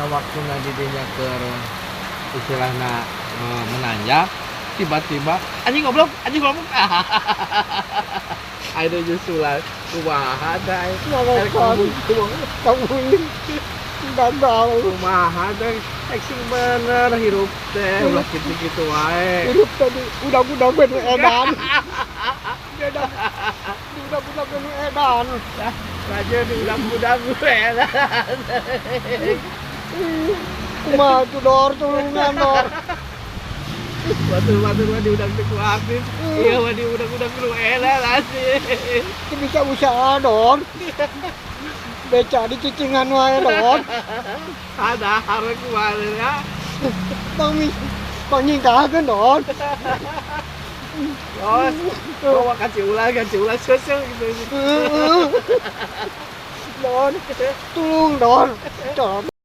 Sawaktuna di dinya keur istilahna menanjak, tiba-tiba anjing goblok, anjing goblok. Ayo nyusulan kumaha teh? Nyalakan. Kamu gagal. Kumaha teh? Sing bener hirup teh, ulah kitu-kitu wae. Hirup tadi udah-udah gue nu edan. Beda. Udah-udah gue nu edan. Raja di udah-udah gue. Kumaha tuh, Dor? Tulungan, Dor. Batur-batur mah diudag teh ku artis. Iya mah diudag-udag nu edan asli. Teu bisa usaha, Dor. Beca di cicingan wae, Dor. Ada harus kumaha ya. Tong tong nyingkahakeun, Dor. Los, bawa kasih ulah susu gitu. Don, tulung, Don. Don.